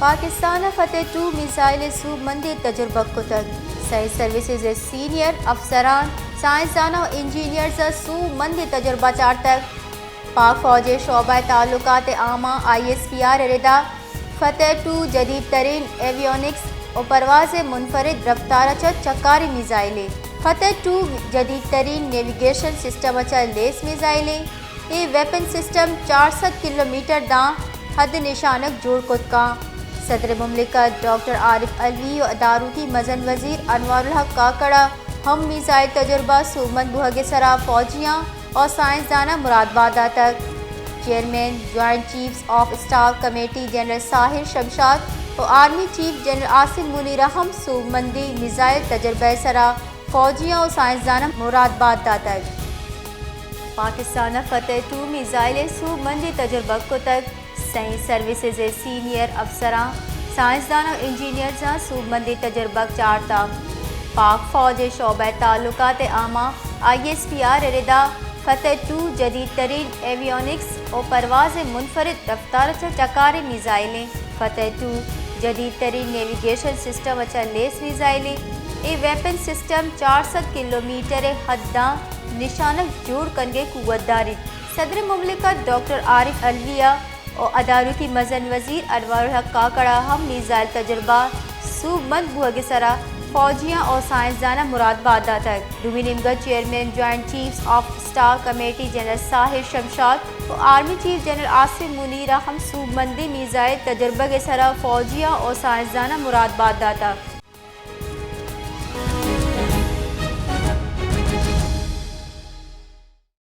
پاکستان ءَ Fateh two missile ءِ سوبمندی تجربہ کتگ۔ سائنس سروسز ءِ سینئر افسران، سائنسداناں ءُ انجینئرز ءَ سوبمندی تجربہ چارتگ۔ پاک فوج ءِ شعبہ تعلقات عامہ، آئی ایس پی آر، ءِ ردا فتح ٹو جدید ترین ایویونکس ءُ پرواز منفرد رفتار ءَ چہ چکاریں میزائلے۔ فتح ٹو جدید ترین نیویگیشن سسٹم ءَ چہ لیس میزائلے۔ اے ویپن سسٹم چار سد کلومیٹر داں حد نشانگ جوڑ کت کاں۔ صدر مملکت ڈاکٹر عارف علوی ءُ ادارتی مزن وزیر انوار الحق کاکڑ ءَ ہم میزائل تجربہ سوبمند بوہگ ءِ سرا فوجیاں ءُ سائنسداناں مرادبات داتگ۔ Chairman joint chiefs of staff committee general Sahir Shamshad ءُ army chief general Asim Munir ءَ ہم سوبمندی میزائل تجربہ ءِ سرا فوجیاں ءُ سائنسداناں مرادبات داتگ۔ پاکستان ءَ فتح ٹو میزائل ءِ سوبمندی تجربہ کتگ۔ سائنس سروسز ءِ سینئر افسراں، سائنسداناں ءُ انجینئرزاں سوبمندی تجربہ چارتگ۔ پاک فوج ءِ شعبہ تعلقات عامہ، آئی ایس پی آر، ءِ ردا فتح ٹو جدید ترین ایویونکس ءُ پرواز منفرد رفتار ءَ چہ چکاریں میزائلیں۔ فتح ٹو جدید ترین نیویگیشن سسٹم ءَ چہ لیس میزائلیں۔ اے ویپن سسٹم چار سد کلومیٹر ءِ حداں نشانگ جوڑ کنگ ءِ قوت داریت۔ صدر مملکت ڈاکٹر عارف علوی ءُ ادارتی مزن وزیر انوار الحق کاکڑ ءَ ہم میزائل تجربہ سوبمند بوہگ ءِ سرا فوجیاں ءُ سائنسداناں مرادبات داتگ۔ دومی نیمگ ءَ chairman joint chiefs of staff committee general Sahir Shamshad ءُ army chief general Asim Munir ءَ ہم سوبمندیں میزائل تجربگ ءِ سرا فوجیاں ءُ سائنسداناں مرادبات داتگ۔